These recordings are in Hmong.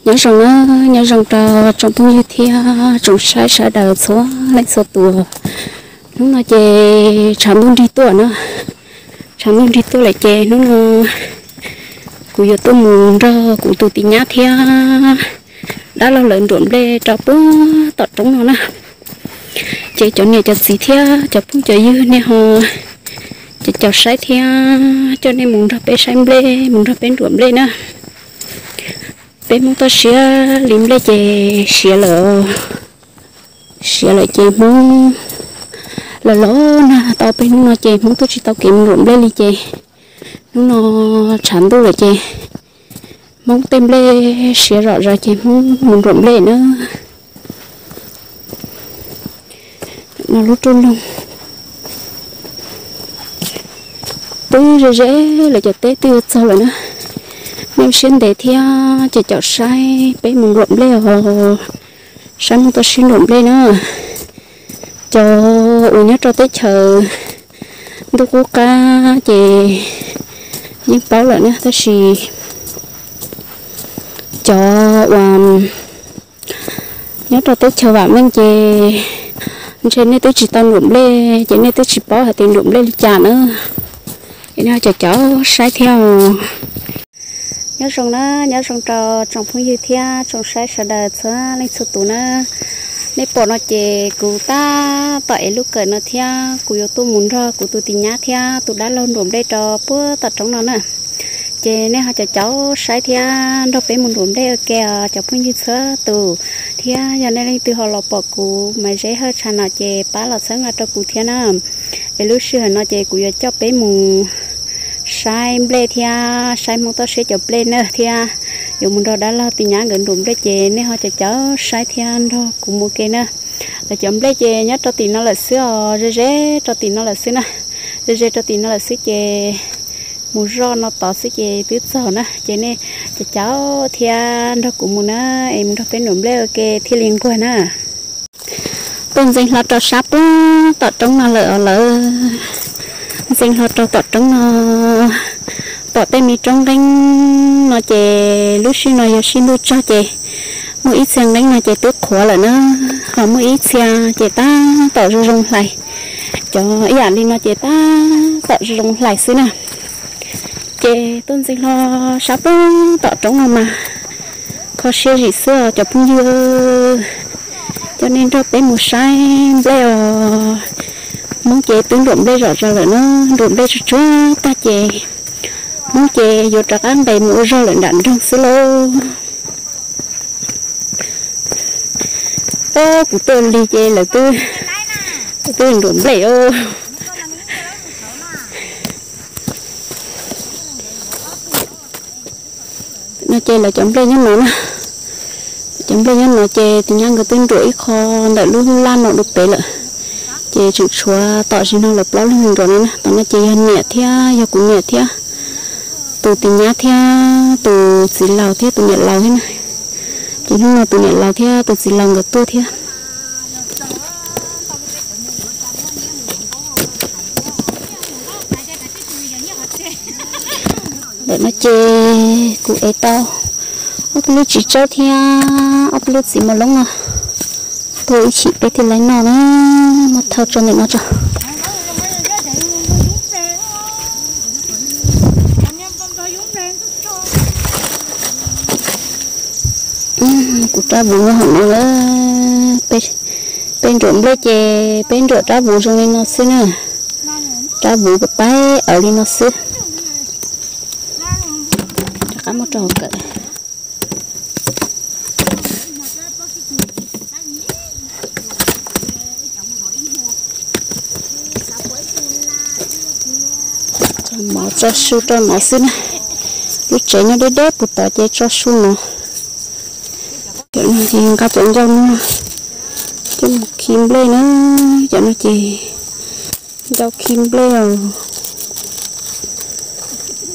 Nyob zoo na, nyob zoo rau tsoom phooj ywg thiab tsoom saib sawv daws txhua leej txhua tus. Hnub no ces tshav ntuj nrig tuaj na, tshav ntuj nrig tuaj lawm ces hnub no kuv yuav tuaj mus nrog kuv tus tij nyab thiab dab laug lawv nruam nplej rau puag tom roob no na. Ces cov niam cov txiv thiab cov phooj cov ywg nej ho caum caum saib thiab coj nej mus nrog peb saib nplej, mus nrog peb nruam nplej na. Peb Hmoob toj siab li nplej ces siav lawm, siav lawm ces Hmoob los los nag tau peb hnub no ces Hmoob twb tsis tau kev mus nruam nplej li ces hnub no tshav ntuj lawm ces Hmoob tej nplej siav zom zaws ces Hmoob mus nruam nplej na. No lub rooj loog twb ze ze lawm, cov teb twb yuav txog lawm na. Nej ua siab ntev thiab caum caum saib peb mus nruam nplej os, saib Hmoob toj siab nruam nplej na. Cov uas nyob rau teb chaws ntuj qub qab ces yeej paub lawm na, tab sis cov uas nyob rau teb chaws vam meej ces ntshe nej twb tsis tau nruam nplej ces nej twb tsis paub hais tias nruam nplej li cas na. Es nej caum caum saib thiab os. Nyob zoo na, nyob zoo rau tsoom phooj ywg thiab tsoom saib sawv daws txhua leej txhua tus na. Nej pom no ces kuv tab tom ev lub kawm no thiab kuv yuav tuaj mus nrog kuv tus tij nyab thiab tus dab laug nruam nplej rau puag tom roob no na. Ces nej ho caum caum saib thiab nrog peb mus nruam nplej ua ke os cov phooj ywg txhua tus. Thiab yog nej leej twg ho los pom kuv Maiv Zeb Hawj channel no ces pab los txhawb nqa rau kuv thiab na. Es lub sij hawm no ces kuv yuav coj peb mus saib nplej thiab saib Hmoob toj siab cov nplej na thiab yuav mus nrog dab laug tij nyab nkawd nruam nplej ces nej ho caum caum saib thiab nrog kuv mus ua ke na. Lawv cov nplej ces nyob rau tim no lawm xwb os, ze ze rau tim no lawm xwb na. Ze ze rau tim no lawm xwb ces mus zoj no tod xwb ces twb txog na. Ces nej caum caum thiab nrog kuv mus na, es mus nrog peb nruam nplej ua ke thiaj li nquag na. Tuaj ntxeev hlo rau sab puag tom roob no lawm os lawv. Ntxeev hlo rau tom roob no, pom tej me roob nqeeb no ces lub sij no yog sij ntuj tsog ces muaj ib txhia nqeeb no ces twb qhuav lawm na, ho muaj ib txhia ces tab tom zoo zoo hlais. Cov ib yam li no ces tab tom zoo zoo hlais xwb na. Ces tuaj ntxeev hlo sab puag tom roob no mas kho siab zim xwb os cov phooj ywg. Coj nej nrog peb mus saib nplej os. Hmoob ces twb nruam nplej zom zaws lawm na, nruam nplej tsuag tsuag tag ces Hmoob ces yuav rov qab nqes mus ua zog lawm nram nroog xwb lauj. Ob, kuv tuaj lig ces lawv twb, lawv twb nruam nplej os. No ces lawv cov nplej nyob no na, cov nplej nyob no ces tij nyab nkawd twb nruam ib qho ntawm lub laj no dua pem lawm, ces tseem tshuav tom zim no lawv plaub leeg nruam no na. Tom no ces yog niam thiab yog kuv niam thiab tus tij nyab thiab tus txiv laus thiab tus niam laus thiab na. Ces hnub no tus niam laus thiab tus txiv laus nkawd tuaj thiab. Ntawm no ces kuv ev tau ob peb lub txiv tsawb thiab ob peb lub txiv mos loob no tuaj ib chim peb thiaj li noj na. Muab thau tso ntawm no tso. Kuv rab vuv nyob hauv no lawm. Peb nruam nplej ces peb nruam rab vuv zoo li no xwb na. Rab vuv pab awv li no xwb. Rov qab muab rau hauv kawm. Tso mov, tso su rau mov xwb na. Lub tsev nyob deb deb puag tod ces tso su mov. Cov no ces nqa cov ncau no coj mus khi nplej na. Cov no ces ncau khi nplej os.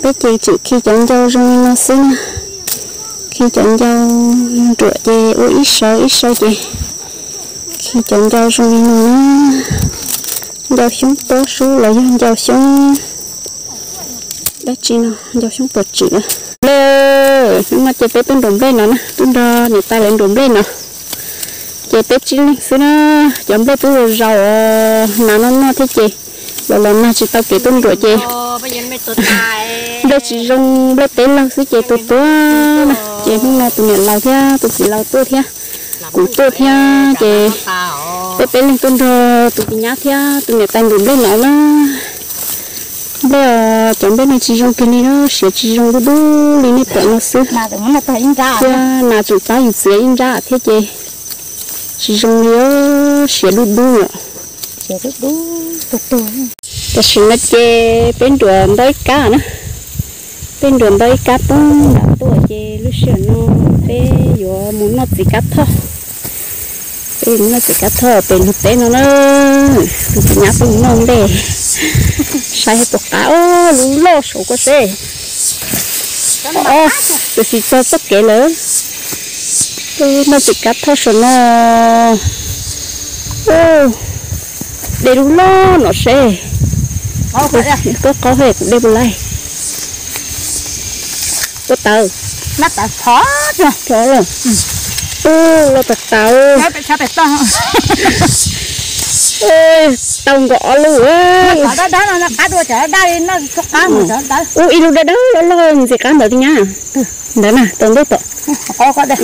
Peb ces tseem khi cov ncau zoo li no xwb na. Khi cov ncau nruam ces ua ib sawv ib sawv ces khi cov ncau zoo li no na. Ncau xyoob pob sub los yog ncau xyoob dab tsi no, ncau xyoob pom tswm na. Nplej, Hnub no ces peb tuaj nruam nplej no na, tuaj nrog niam tais lawv nruam nplej no. Ces peb tsib leeg xwb na, cov nplej twb zaus zaus na, noj noj thiab ces los los nag tsis tau kev tuaj nruam ces nplej tsis zoo, nplej peb laug xwb ces tua tuag na. Ces hnub no tus niam laus thiab tus txiv laus tuaj thiab kuv tuaj thiab ces peb peb leeg tuaj nrog tus txiv nyab thiab tus niam tais nruam nplej no na. Nplej os, cov nplej no tsis zoo kiag li na, siav tsis zoo, dub dub li nej pom no xwb. Thiab nas tseem pab yus txiav ib nrab thiab ces tsis zoo li, siav dub dub lawm. Tam sim no ces peb nruam ntau ib kab na, peb nruam ntau ib kab poob nram tuaj ces lub sij hawm no peb yuav mus noj txiv kab thoj. Peb mus noj txiv kab thoj pem lub teb no na, tus txiv nyab peb mus noj ntej, saib puas qab. Ob lub loj saud ko seb. Ob, tus tsis txog txoj kev lawm. Noj txiv kab thoj saum no. De lub loj no seb. Koj qaub he kuv de puas laij. Koj tawv. Thov los. Ub, loj tas tas. Tau nkaus ob lub. Ub, ib lub dawb dawb loj loj ntxim qab ntawd tiag nyab. Ntawd na, tau ntej tom. Ntxim qab lawm.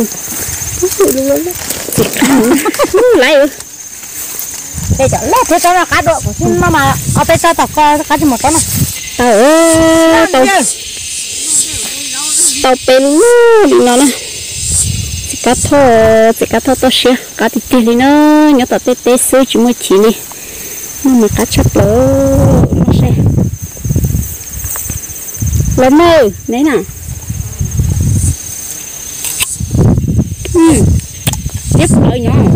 Peb cov loj thiab tsob no qab dua, kuv tsis maj mas ob peb tsob tom ko qab tsis mus tsob no. Tau, tau, tau peb lub li no na. Txiv kab thoj, txiv kab thoj toj siab qab tiag tiag li na, nyob tom tej teb xwb tsis muaj chiv li. Noj mas qab tshaj plaws, noj seb. Los nawb, neb na. Liab plawv nyob.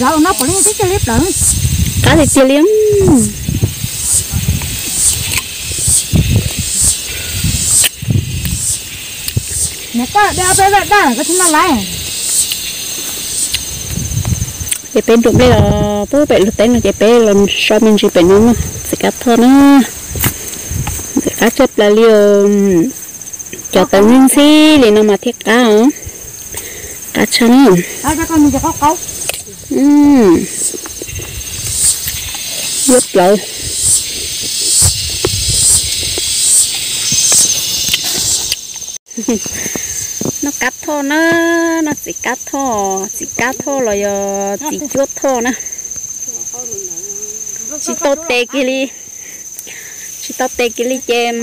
Qab tiag tiag li. Ces peb nruam nplej los pem lub teb no ces peb los so me ntsis pem no noj txiv kab thoj na. Ntxim qab tshaj plaws li os. Cov tau ntxhib ntxhib li no mas thiaj qab os. Qab tshaj na. Liab plawv. Noj kab thoj na, noj txiv kab thoj, txiv kab thoj los yog txiv cuab thoj na. Tsis tau tes kiag li, tsis tau tes kiag li ces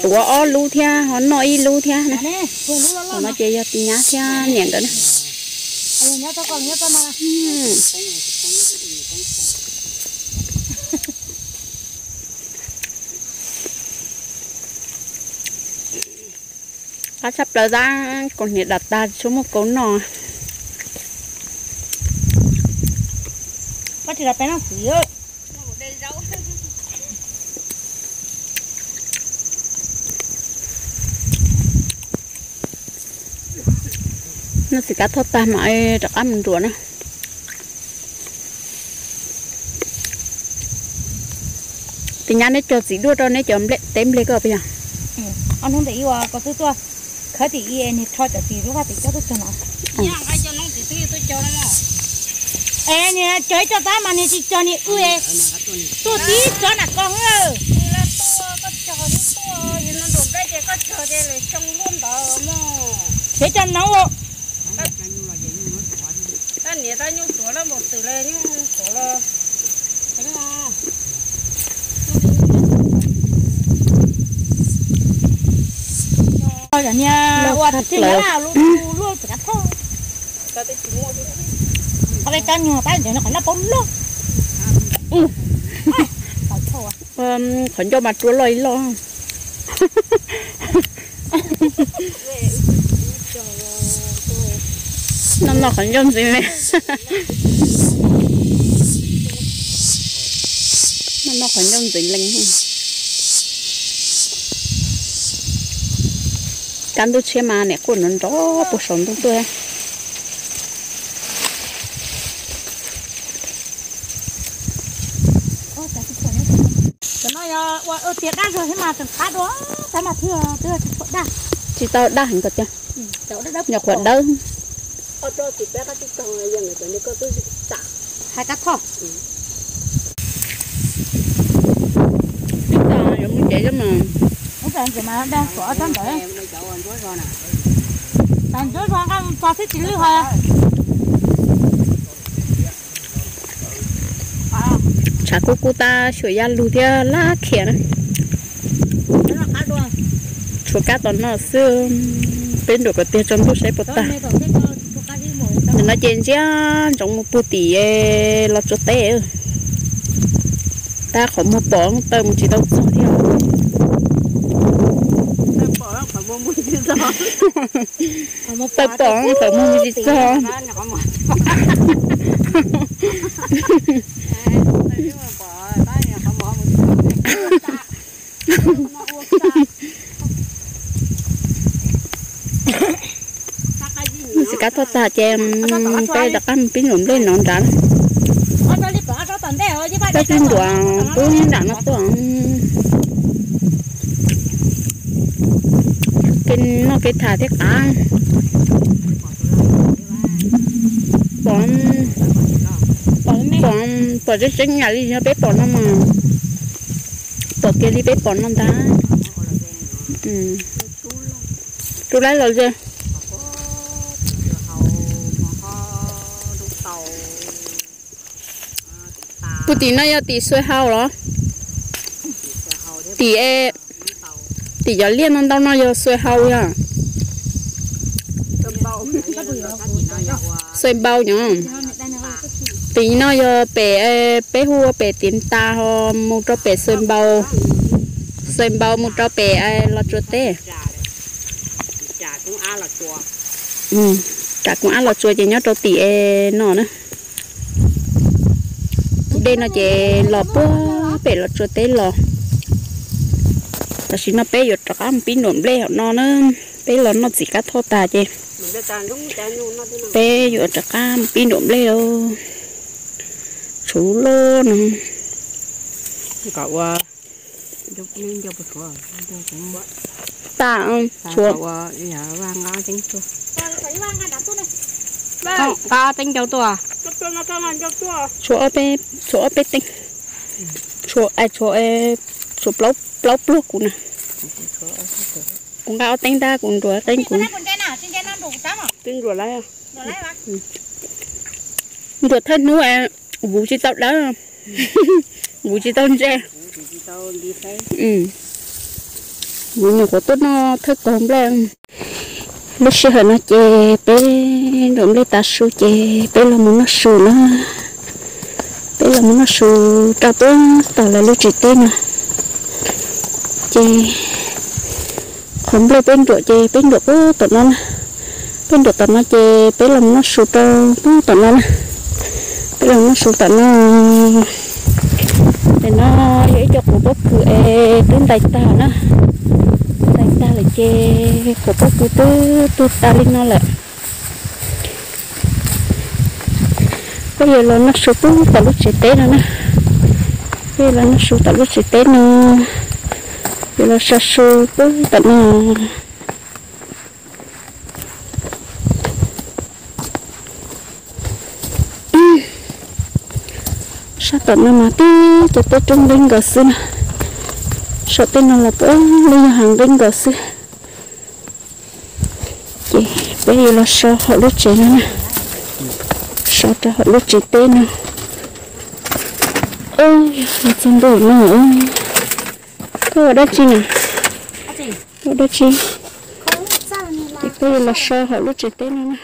tuav ob lub thiab ho noj ib lub thiab na. Thaum no ces yog txiv nyab thiab niam nkawd na. Qab tshaj plaws tab, kaus hniav dam tag tsuas muaj kaus noj. Koj tsis los peb noj txiv. Noj txiv kab thoj tag mas rov qab mus nruam na. Tus nyab neb cog txiv duaj rau neb cov teb nplej ko puas yog? Ob hnub ntawd ib ua koj twb tuaj khawb tim i es niag rho cov txiv lub vaj txiv coj tuaj cog no. Es niag cog ib co tab mas niag tsis cog niag wb es tuaj tib tsob nam ko. Siav cov noob. Niag ua tsis lawv luaj txiv kab thoj. Qhov nyuag tab ntawd no qhov loj paub loj. Qhov ncauj mas rua loj ib loj. Noj noj qhov ncauj ntxeev lees. Noj noj qhov ncauj ntxeev lees. Kab ntuj tshiab mas niam quaj nrov nrov puag saum ntuj tuaj. Cov no yog ua Tias daj zog thiab mas tseem qab dua, tab mas thiaj twb tsis tau daj. Tsis tau daj heev ko tiag. Nyuam qhuav dawb. Hais kab thoj. Yuav mus tsev mas. Ntsuab zog nqaij tso xib tsis lwj ho. Tshav kub kub tab xyuas ya lug thiab lab khiam na. Tshuav kab tom no xwb, peb nruam kom tiag tsaus ntuj saib puas tag. Nim no ces ntsia ntsoov mus puag tim Los Tsuas teb. Tab qhov muag pom taw mus tsis tau txog thiab. Taw pom qhov muag mus tsis txog. Txiv kab thoj tag ces peb rov qab mus pib nruam nplej no nrad. Peb pib nruam pub nram no tuaj. Kev noj kev tham thiab qab. Pom, pom, pom tseeb tseeb yam li yog peb pom no mas, pom kiag li peb pom no ntag. Rub laib los ze. Puag tim no yog tim Xuaij Hau los? Tim, tim cov liaj no ntau no yog Xuaij Hau yog? Xuaij Npau nyob. Tim no yog pem, peb hu ua pem Tiv Tas ho mus rau pem Xuaij Npau. Xuaij Npau mus rau pem Los Tsuas teb. Tsam Koob Ab Los Tsuas ces nyob rau tim no na. Tus dej no ces los puag pem Los Tsuas teb los. Tam sim no peb yuav rov qab mus pib nruam nplej hauv no na. Peb los noj txiv kab thoj tas ces peb yuav rov qab mus pib nruam nplej lauj. Tshuav loj no. Tas, tshuav, nqa teeb ncaug tuaj. Tshuav ob peb, tshuav ob peb teeb. Tshuav, tshuav, tshuav plaub, plaub pluag kuv na. Kuv nqa ob teeb tab kuv nruam teeb kuv. Twb nruam lawm. Nruam thawj hnub, vuv tsis tau dawb, vuv tsis tau ntse. Vuv nyuam qhuav tuaj noj thawj kaug nplej. Lub sij hawm no ces peb nruam nplej tav su ces peb los mus noj su na. Peb los mus noj su rau puag tom lawv lub tsev teb no. Ces qhov nplej peb nruam ces peb nruam puag tom no na. Peb nruam tom no ces peb los mus noj su rau puag tom no na. Peb los noj su tom no. Ntawm no yog ib co quav pob kws es twb ntais tag na. Ntais tag lawm ces quav pob kws twb tuag tas li no lawm. Peb yuav los noj su puag tom lub tsev teb no na. Peb yuav los noj su tom lub tsev teb no. Yuav los so su puag tom no. Sab tom no mas tib cov teb roob nqeeb nkaus xwb na. Saum tej no los puav leej yog hav nqeeb nkaus xwb. Ces peb yuav los so hauv lub tsev no na. So rau hauv lub tsev teb no. Yog los txog ntua no, koj ua dab tsi na? Ua dab tsi? Ces peb yuav los so hauv lub tsev teb no na.